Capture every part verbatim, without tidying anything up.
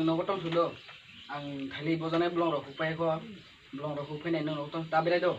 Nogo tong sudo. Ang khali bojanai bolong rok hukpai kho. Bolong rok hukpai nai nogo tong ta berai do.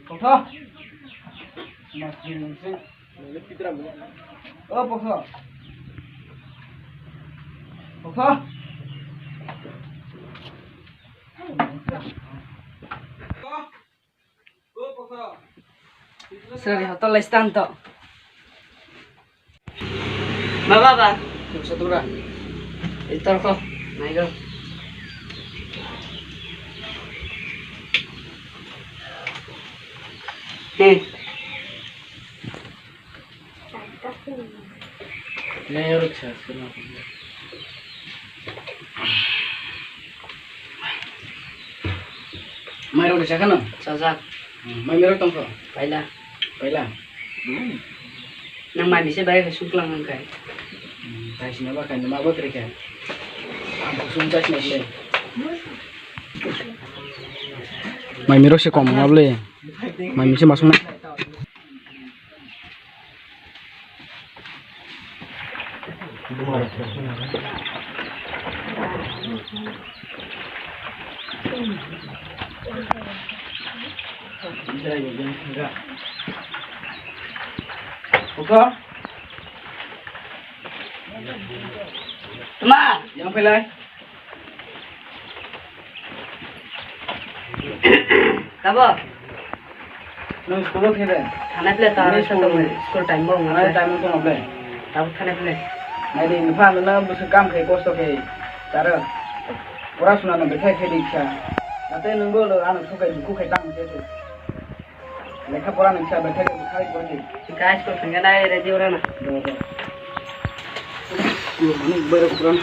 Pokso. Mas jing sing. O pokso. Pokso. Sari hotel lai stand to. Baba, ba. Sa tura. Itor ko, naigo. He. Mai rok chakha no? Chajak. Hmm, mai mirok tongkho? Paila. Paila. Hmm. Nang mai misi bai suklang nang kai. Hmm, tai sina ba kai ma ba kri kai. Ang sung tai sina sile. Mai mirok se kom ngable. Mai misi masung na. Tuma, yang pelai. Tabo. Nwng school o khe de? Thanai phle ta. Nwng school, school time bo wngkha. Thanai time wngkha ble. Tabo thanai phle. Nai di, nupha nuna bwswk kam khai kosto khai. Charo. Pora suna no bekhai khai di kisa. Nate nwng bo ano sukai duku khai tang khe. Lekha pora nung sa, bethai bethai pora di. Guys, ko thangga nai ready ora na. Do, do. Yo, manu bayar pora na.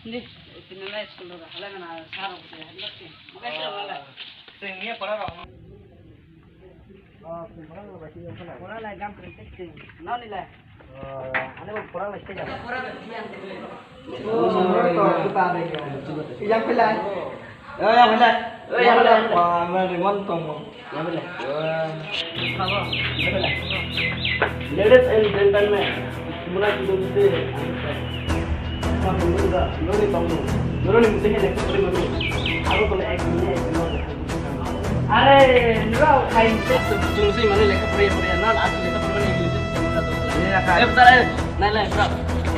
Ni, tinalai school rok halai mana sir rok se halai se. Bukai se halai. Sing ni pora rok. Pora lai gam kring tik sing. Nau ni lai. Ane bo pora lai stage. Yang pelai. Oh, yang pelai. Oh, yang pelai. Wah, mana di mana tong? Yang pelai. Wah. Ladies and gentlemen, mula kita mesti. Kamu juga, lo ni tong. Lo ni mesti ada. Aku kena ek minit. Are, nurao khai se. Chwng se mane lekha pore pore na, last lekha pore mane English. Eh, bata, eh, nai, nai, bro.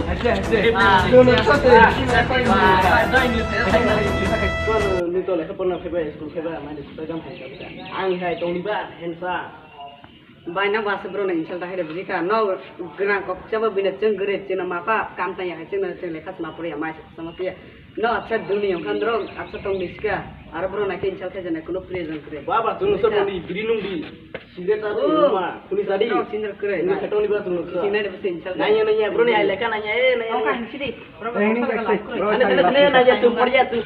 Haise, haise. Ah, no, no, yes. Sir, ah, sir, ah, ah, no, English, English. Bro, no, no, to lekha pore na phaibai, school phaibai, mane school gam phai. Ang hai tongni ba, hansa. Bai, nang ba se bro na insult ta hai de bujikha. No, gwnang kok chaba bini chwng gre chwng na mapa kam ta ya hai chwng na chwng lekha sma pore ya mai sama tiya. No, acha duni yong khan drong, acha tong di ska. Aro bro na ke insult khe jana kuno proyojon kwrwi. Baba, chwng no sa tong di, biri nung di. Cigarette ta di, oh, ma, kuni sa di. No, singer kwrwi. Ni khatong ni ba chwng no sa. Singer de insult. Nanya, nanya, bro ni ai lekha nanya, eh, nanya, nanya. Training ka sik. Ane, ane, ane, nanya, chwng poriya, chwng.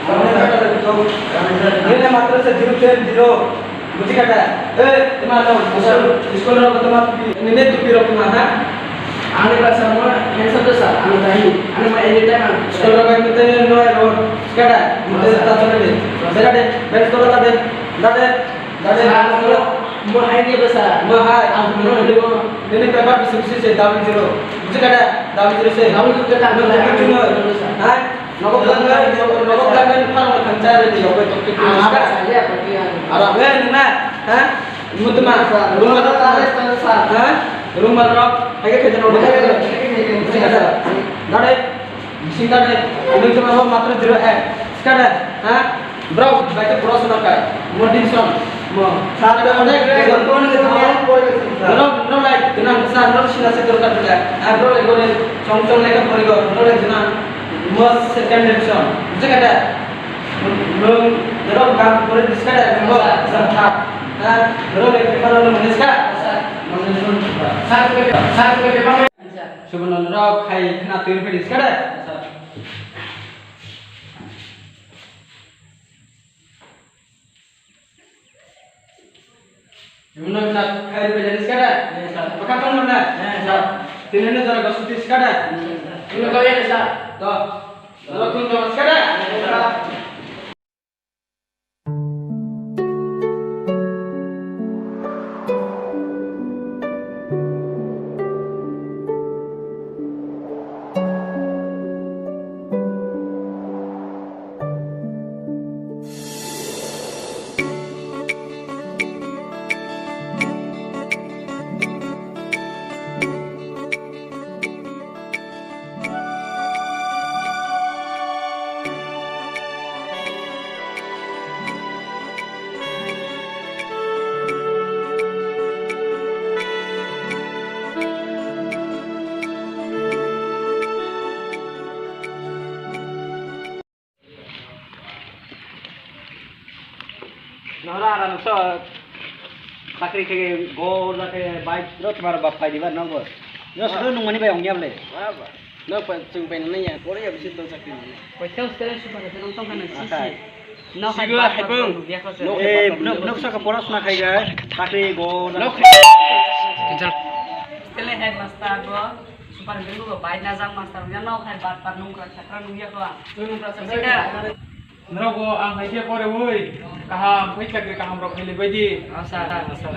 Nini matro se zero ten zero. Buji kha da? Eh, tuma no, school, school rok tuma tupi, nini tupi rok tuma ha? Ani ba samo, handsome to sir, ani tahi, ani ma anytime ang. School rok ani tahi no ai ro. Kada, mate ta chole de. Kada de, bel to la de. Da de, da de. Mo hai ni basa. Mo hai. Ang no no. Nini paper bisi bisi se double zero. Buji kada? Double zero se. Double zero kada. No no no. Hai. Nogo belakang, nogo belakang ni phang belakang chai re di yoke tok tok. Ah, apa saja apa dia. Ara, eh, nina, ha? Mutma, rumah rok, ha? Rumah rok, hai ke kerja rumah rok. Dare, singkar de, mutma ho matra zero ek. Skada, ha? Bro, baik ke pura sudah kai. Modin son, mo. Sir, bro, bro, like, kenang, sir, bro, sila se dorkar dile. Ah, bro, le gore, song song le ka pori go, bro, le kenang. Mo second division. Buji kada? Nung, nung kam kore diska da, nung jang thap. Ha? Nung le paper nung diska? Sir, sir, sir, Subono nung khai khna twi phai diska da? Imno na khai be jani skada? Yes, sir. Baka ton na? Yes, sir. Tini ne jara gosu ti skada? Yes, sir. Imno kau ya, sir. To. Jara kun jara skada? Yes, sir. Nora ara noksa chakri khe go na khe bike ro tmar bap pai diba nokbo. Yo suru nungmani bai ongya ble. Baba. Nok pa chung pai nang ya, kore ya bisi tong chakri nang. Koi tong stere su pa tong tong kana si si. Nok hai bak bak nung biya ko se. Eh, nok, nok saka pora suna khai ga, chakri go na. Nok. Tele headmaster go. Super gelu go bai na jang master ya no khai bat par nung kra chakra nung ya ko. Nung kra chakra. Norok bo ang hai khe pore ui kaham phai chakri kaham rok khai le bai di. Asa, asa.